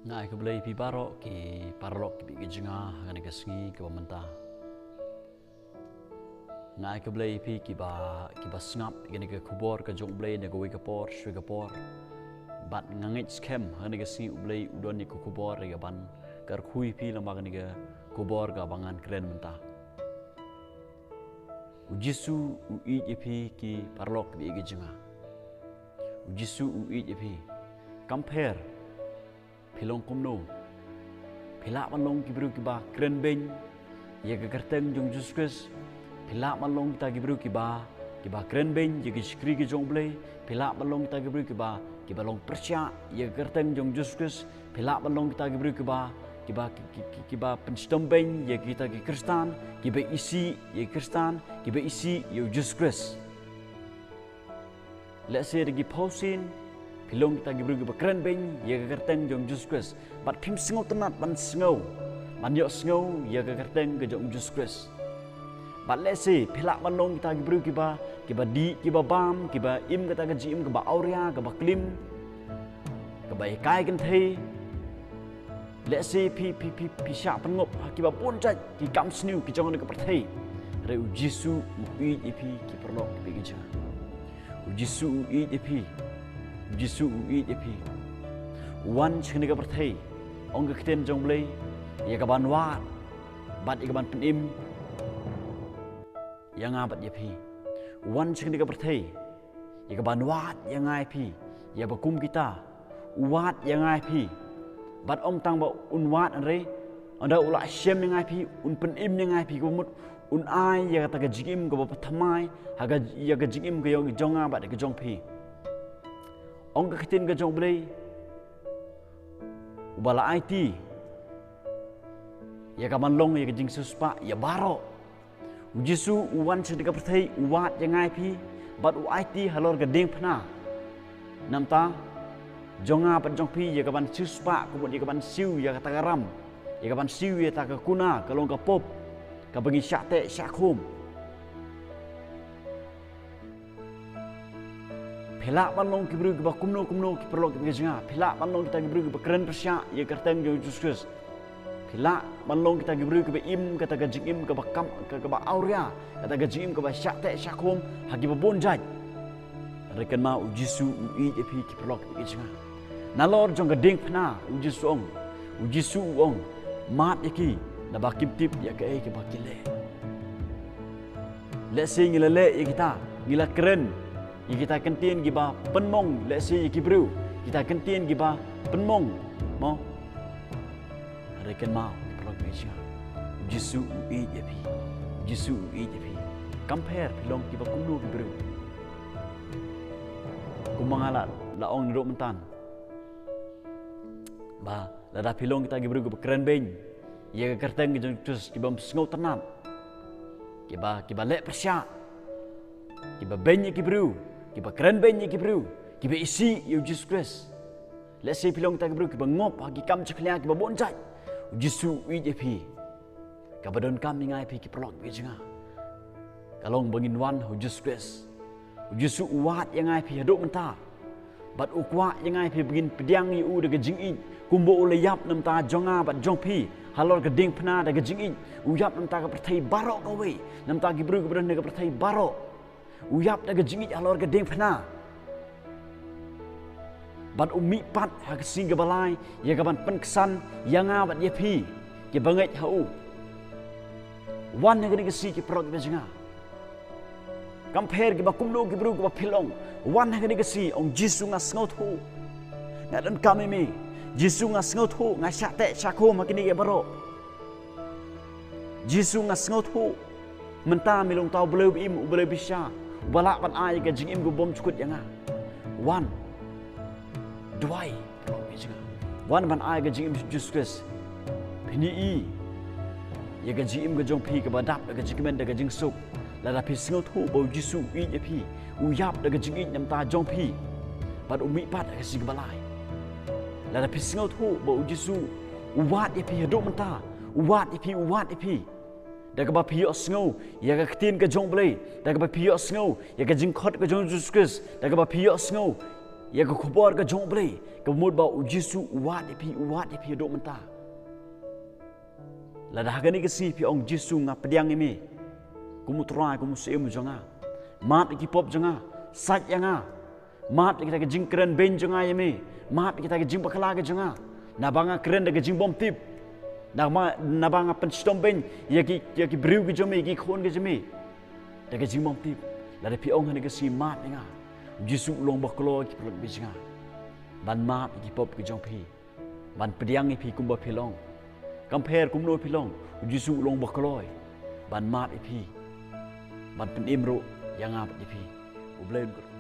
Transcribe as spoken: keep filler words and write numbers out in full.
Nga ai khublei ïa phi baroh ki paralok kiba ïeit ki jong nga ha kane ka sngi kaba mynta. Nga ai khublei ïa phi kiba, kiba sngap ïa kane ka khubor ka jong U Blei na kawei ka por sha kawei ka por. Bad nga ngeit skhem ha kane ka sngi U Blei u don ïa ka khubor ïa kaban kyrkhu ïa phi lyngba kane ka khubor kaba ngan kren mynta. U Jisu u ïeit ïa phi ki paralok kiba ïeit ki jong nga. U Jisu u ïeit ïa phi. Kam pher phi long kumno. Phi lah ban long ki briew kiba kren beiñ ïa ka kyrteng jong Jisu Khrist. Phi lah ban long kita ki briew kiba, kiba kren beiñ ïa ka shakri ka jong U Blei. Phi lah ban long kita ki briew kiba, kiba long pyrshah ïa ka kyrteng jong Jisu Khrist. Phi lah ban long kita ki briew kiba, kiba, ki, ki, ki, kiba pynshitom beiñ ïa kita ki Khristan, kiba isih ïa ki Khristan, kiba isih ïa u Jisu Khrist. Lehse da ki phew sien phi long kita ki briew kiba kren beiñ ïa ka kyrteng jong Jisu Khrist. Bad phim sngewtynnat ban sngew, ban ïohsngew ïa ka kyrteng ka jong Jisu Khrist. Bad lehse phi lah ban long kita ki briew kiba, kiba dih, kiba bam, kiba im kata ka jingim kaba awria, kaba klim, kaba hikai kynthei. Lehse phi, phi, phi, phi shah pynngop ha kiba bun jait ki kam sniew ki jong kane ka pyrthei. Hynrei u Jisu u ïeit ïa phi ki paralok kiba ïeit ki jong nga. U Jisu u ïeit ïa phi. U Jisu u ïeit ïa phi. U wan sha kane ka pyrthei, ong ka ktien jong U Blei, ïa kaban wad bad ïa kaban pynim ïa nga bad ïa phi. U wan sha kane ka pyrthei ïa kaban wad ïa nga ïa phi, ïa ba kum kita. U wad ïa nga ïa phi. Bad ym tang ba un wad, hynrei ynda u la shem ïa nga ïa phi, un pynim ïa nga ïa phi, kaba mut un ai ïa kata ka jingim kaba thymmai ha ka, ïa ka jingim ka jong, jong nga bad ka jong phi. Ong ka ktien ka jong U Blei, uba la aiti ïa kaban long ïa ka jingsiewspah ïa baroh. U Jisu u wan sha kane ka pyrthei, u wad ïa nga ïa phi, bad u aiti halor ka diengphna. Namar kata jong nga bad jong phi, ïa kaban siewspah, kumno ïa kaban siew ïa kata ka ram, ïa kaban siew ïa kata ka kuna ka long ka pop, kaba ngi shah teh shah khum. Phi lah ban long ki briew kiba kumno kumno ki paralok kiba ïeit ki jong nga. Phi lah ban long kita ki briew kiba kren pyrshah ïa ka kyrteng jong Jisu Khrist. Phi lah ban long kita ki briew kiba im kata ka jingim kaba kam, ka, kaba awria, kata ka jingim kaba shah teh shah khum ha kiba bun jait. Hynrei kynmaw, u Jisu u ïeit ïa phi ki paralok kiba ïeit ki jong nga. Nalor jong ka diengphna u Jisu ong, u Jisu u ong, mad ïa ki, naba kim tip ïa kaei kaba ki leh. Lehse ngi la leh ïa kita, ngi la kren ïa kita ki ktien kiba pynmong, lehse ïa ki briew, kita ki ktien kiba pynmong, mo. Hynrei kynmaw ki paralok kiba ïeit ki jong nga, u Jisu u ïeit ïa phi. U Jisu u ïeit ïa phi. Kam pher phi long kiba kumno ki briew. Kumba nga la, la ong naduh mynta, ba lada phi long kita ki briew kiba kren beiñ ïa ka kyrteng ka jong Jisu Khrist, kibym sngewtynnat, kiba, kiba leh pyrshah, kiba beiñ ïa ki briew, kiba kren beiñ ïa ki briew, kiba isih ïa u Jisu Khrist. Lehse phi long kita ki briew kiba ngop ha ki kam jakhlia kiba bun jait. U Jisu u ïeit ïa phi. Kaba donkam ïa nga ïa phi ki paralok kiba ïeit ki jong nga, ka long ba ngin wan ha u Jisu Khrist. U Jisu u wad ïa nga ïa phi haduh mynta. Bad u kwah ïa nga ïa phi ba ngin pdiang ïa u da ka jingïeit, kumba u la ïap na ka bynta jong nga bad jong phi halor ka diengphna da ka jingïeit. U ïap na ka bynta ka pyrthei baroh kawei, na ka bynta ki briew kiba don ha ka pyrthei baroh. U ïap da ka jingïeit halor ka diengphna. Bad u mihpat ha ka sngi kaba lai ïa kaban pynksan ïa nga bad ïa phi kiba ngeit ha u. Wan ha kane ka sngi ki paralok kiba ïeit ki jong nga. Kam pher kiba kumno ki briew kiba phi long, wan ha kane ka sngi, ong, Jisu, nga sngewthuh. Nga donkam ïa me. Jisu, nga sngewthuh nga shah teh shah khum ha kine kiei baroh. Jisu, nga sngewthuh mynta me long uta u Blei uba im, u Blei bashisha, uba lah ban ai ïa ka jingim kaba bymjukut ïa nga. Wan. Duwai. Wan ban ai ka jingim sha u Jisu Khrist. Phin ïohi ïa ka jingim ka jong phi kaba dap da ka jingkmen da ka jingsuk. Lada phi sngewthuh ba u Jisu u ïeit ïa phi, u ïap da ka jingïeit na ka bynta jong phi, bad u mihpat ha ka sngi kaba lai. Lada phi sngewthuh ba u Jisu u wad ïa phi haduh mynta, u wad ïa phi, u wad ïa phi. Da kaba phi ïohsngew ïa ka ktien ka jong u Blei, da kaba phi ïohsngew ïa ka jingkhot ka jong u Jisu Khrist, da kaba phi ïohsngew ïa ka khubor ka jong U Blei, ka mut ba U Jisu u wad ïa phi, u wad ïa phi haduh mynta. Lada ha kane ka sngi phi ong, Jisu, nga pdiang ïa me kum u Trai, kum u Syiem jong nga. Map ïa ki pop jong nga, sait ïa nga. Map ïa kita ki jingkren beiñ jong nga ïa me. Map ïa kita ki jingbakla ka jong nga. Naba nga kren da ka jingbym tip. Naba, naba nga pynshitom beiñ ïa ki, ïa ki briew ki jong me, ïa ki khun ki jong me, da ka jingbym tip. Lada phi ong ha kane ka sngi, map ïa nga, U Jisu u long ba kloi, ki paralok baieit jong nga, ban map ïa ki pop ki jong phi, ban pdiang ïa phi kumba phi long. Kam pher kumno phi long, U Jisu u long ba kloi ban map ïa phi, ban pynim ruh ïa nga bad ïa phi. U Blei un kyrkhu.